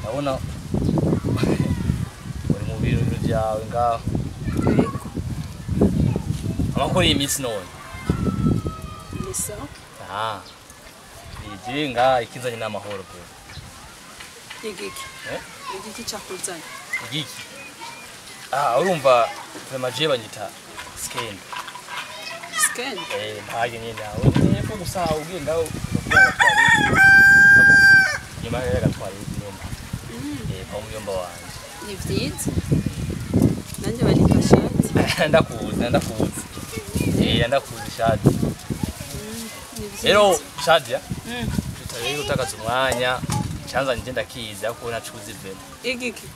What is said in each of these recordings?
Ndabona uri mu biro byawe ngaho. Amakuru y'iminsi none. Ni sawa. Ah. Ije nga ikinzanye n'amahoro bro. Igiki. Eh? Igiki cakuzanye. Igiki. Ah, urumva vraiment je banyita Skend. Skend? Eh, mpaye nyine aho. Epfo gusa ugiye ngaho ugatwara. Nyuma rero agatwara inyumba. Eh, kwa muyomba wanje. Ni vyiza. Nanje banyita Shati. Ndakuzi, ndakuzi. Eh, ndakuzi Shati. Ni vyiza. Rero Shadia, tutarere gutakaza umwanya, cyanzanye nje ndakizi ariko nacuze vraiment. Igiki.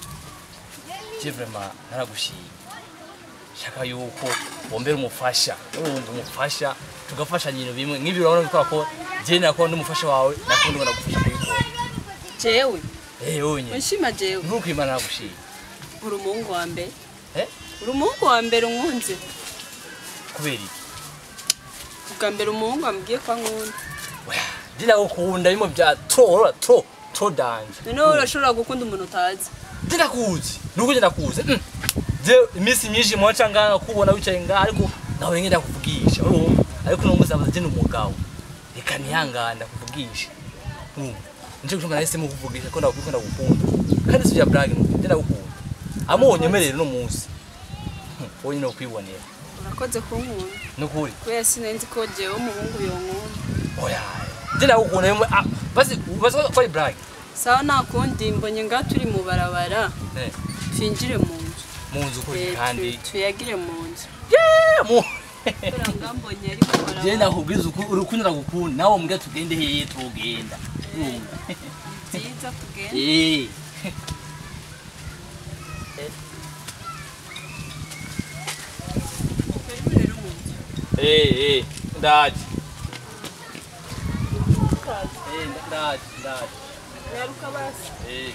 Je vraiment naragushimye. Shaka yuko wombera umufasha, urumva umufasha tugafashanya ibintu bimwe nk'ibyo urabona bikora ko je nako ndumufasha wawe nakundi ngo nagufasha kubikora. Jewe. Eh, onye. Unshima jewe. Nuko Imana nagushimye. Uri umuhungu wa mbere. Eh? Uri umuhungu wa mbere unkunze. Kubera iki? Ubwa mbere umuhungu ambwiye ko ankunda. Je ndagukunda bimwe bya trop trop trop danger. Noneho urashobora gukunda umuntu utazi. Je ndakuzi. Nuko je ndakuzi. Je iminsi myinshi mwaca nganga kubona wicaye ngaha ariko nawe ngenda kuvugisha urumva ariko no muzabaza je n'umugabo reka nihangana kuvugisha urumva nje gutuma nahise mu kuvugisha ko ndagukunda gukunda kandi si bya blague nje ndagukunda amonye merere no munsi wowe no kwibonera Urakoze kunkunda. nukuri Kubera sinari ko jewe umuhungu yonkunda. oya je ndagukunda yemwe ah basi basi ko ari blague Sawa nakundi mbonye ngaha turi mu barabara. Eh. Twinjire mu nzu. Mu nzu kuri kandi tuyagire mu nzu. Yeah, mu Kubera ngaha mbonye ari mu barabara. Je ndakubwiza urukundo ndagukunda nawe mbwa tugende hehe tugenda. Byiza tugende. Eh. Karibu rero mu nzu. Eh eh ndaje. Eh ndaje ndaje. Nyaruka basi. Eh.